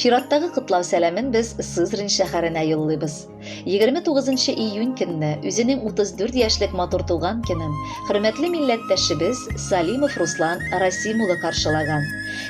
Чираттагы котлау сәламен без Сызрань шәһәренә юллыйбыз. 29 июнь көнне үзенең 34 яшьлек матур туган көнен хөрмәтле милләттәшебез Салимов Руслан Расим улы каршылаган.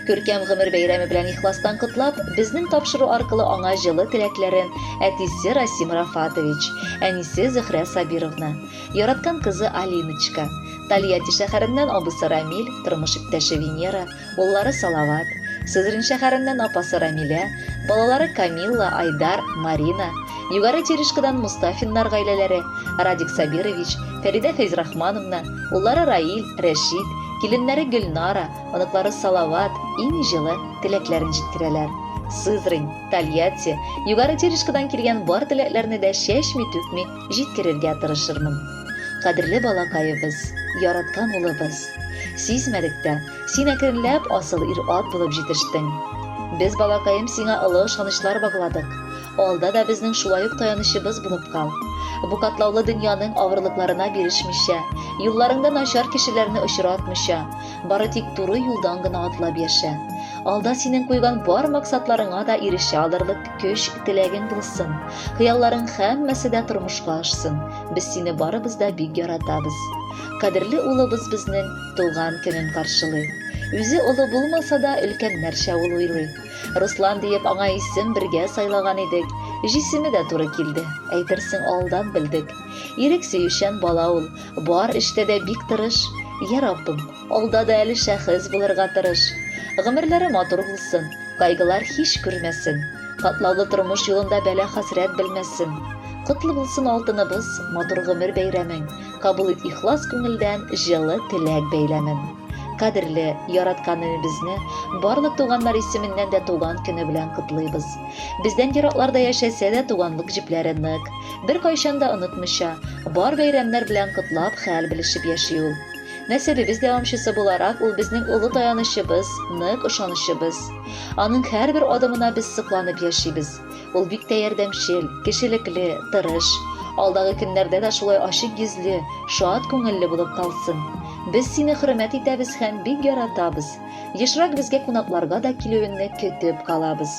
Күркәм гомер бәйрәме белән ихластан котлап, безнең тапшыру аркылы аңа җылы теләкләрен әтисе Расим Рафатович, әнисе Зөһрә Сабировна, яраткан кызы Алиночка, Тольятти шәһәреннән абысы Рамил, тормыш иптәше Венера, уллары Салават, Сызрань шәһәреннән апасы Рамилә, балалары Камилла, Айдар, Марина, Югары Терешкадан Мустафиннар гаиләләре, Радик Сабирович, Фәридә Фәйзрахмановна, уллары Раил, Рәшит, киленнәре Гөлнара, оныклары Салават иң җылы теләкләрен җиткерәләр. Сызрань, Тольятти, Югары Терешкадан килгән бар теләкләрне дә чәчми-түкми җиткерергә тырышырмын. Кадерле балакаебыз, яраткан улыбыз! Сизмәдек тә, син әкренләп асыл ир-ат булып җитештең. Без, балакаем, сиңа олы ышанычлар багладык. Алда да безнең шулай ук таянычыбыз булып кал. Бу катлаулы дөньяның авырлыкларына бирешмичә, юлларыңда начар кешеләрне очратмыйча, бары тик туры юлдан гына атлап яшә. Алда синең куйган бар максатларыңа да ирешә алырлык көч, теләгең булсын. Хыялларың һәммәсе дә тормышка ашсын. Без сине барыбыз да бик яратабыз. Кадерле улыбыз безнең туган көнен каршылый. Үзе олы булмаса да, өлкәннәрчә ул уйлый. Руслан диеп аңа исем бергә сайлаган идек. Җисеме дә туры килде. Әйтерсең алдан белдек. Ирек сөючән бала ул. Бар эштә дә бик тырыш. Я Раббым, алда да әле шәхес булырга тырыш. Гомерләре матур булсын, кайгылар һич күрмәсен. Катлаулы тормыш юлында бәла-хәсрәт белмәсен. Котлы булсын алтыныбыз, матур гомер бәйрәмең. Кабул ит ихлас күңелдән җылы теләк бәйләмен. Кадерле, яраткан энебезне барлык туганнар исеменнән дә туган көне белән котлыйбыз. Бездән еракларда яшәсә дә туганлык җепләре нык. Беркайчан да онытмыйча, бар бәйрәмнәр белән котлап, хәл белешеп яши ул. Нәсәбебез дәвамчысы буларак, ул безнең олы таянычыбыз, нык ышанычыбыз. Аның һәрбер адымына без сокланып яшибез. Ул бик тә ярдәмчел, кешелекле, тырыш. Алдагы көннәрдә дә шулай ачык йөзле, шат күңелле булып калсын. Без сине хөрмәт итәбез һәм бик яратабыз. Ешрак безгә кунакларга да килүеңне көтеп калабыз.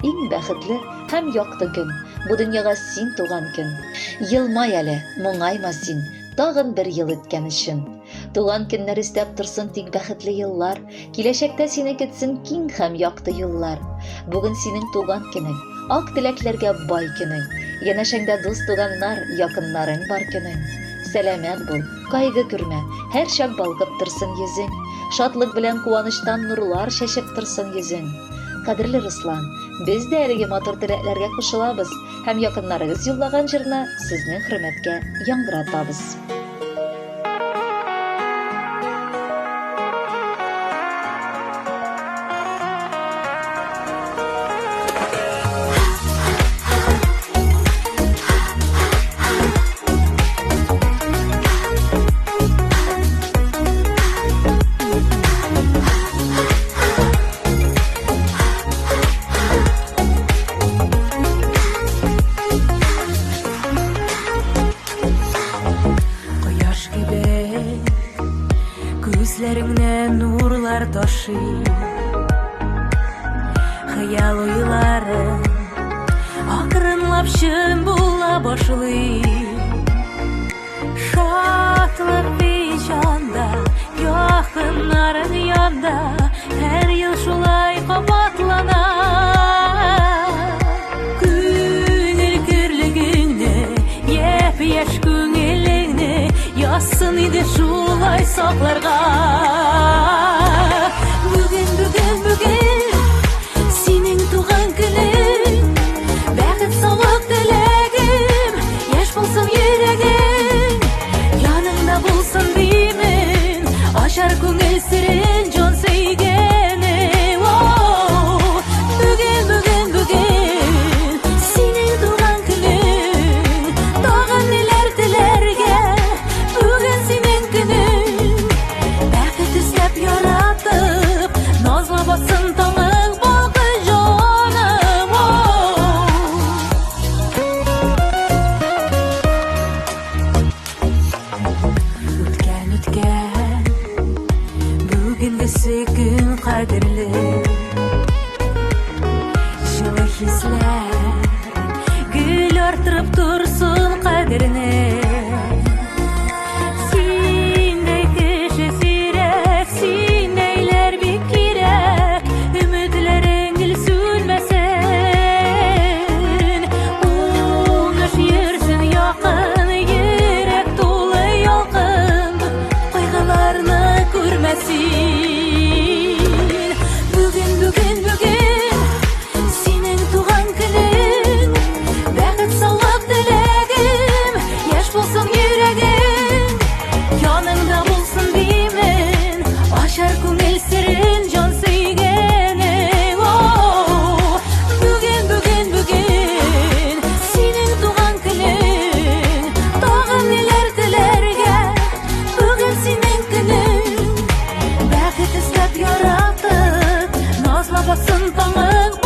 Иң бәхетле һәм якты көн, бу дөньяга син туган көн. Елмай әле, моңайма син, тагын бер ел үткән өчен. Туган көннәр өстәп торсын тик бәхетле еллар, киләчәктә сине көтсен киң һәм якты юллар. Бүген синең туган көнең, ак теләкләргә бай көнең. Янәшәңдә дус-туганнар, якыннарың бар көнең. Сәламәт бул, кайгы күрмә, һәрчак балкып торсын йөзең. Шатлык белән куанычтан нурлар чәчеп торсын йөзең. Кадерле Руслан, без дә әлеге матур теләкләргә кушылабыз һәм якыннарыгыз юллаган җырны сезнең хөрмәткә яңгыратабыз. Кояш кебек күзләреңнән нурлар ташый. Хыял уйлары акрынлап чын була башлый. Шатлык җанда, якыннарың янда, һәр ел шулай кабатлана. Күңел көрлегеңне, япь-яшь күңелеңне язсын иде шулай сакларга. Бүген, бүген, бүген синең туган көнең, бәхет, саулык теләгем, яшь булсын йөрәгең, яныңда булсын димен, ачар күңел серен җан сөйгәнең. Бүген, бүген, бүген синең туган көнең, тагын ниләр теләргә, бүген синең көнең, бәхет эзләп. Атсын таңың.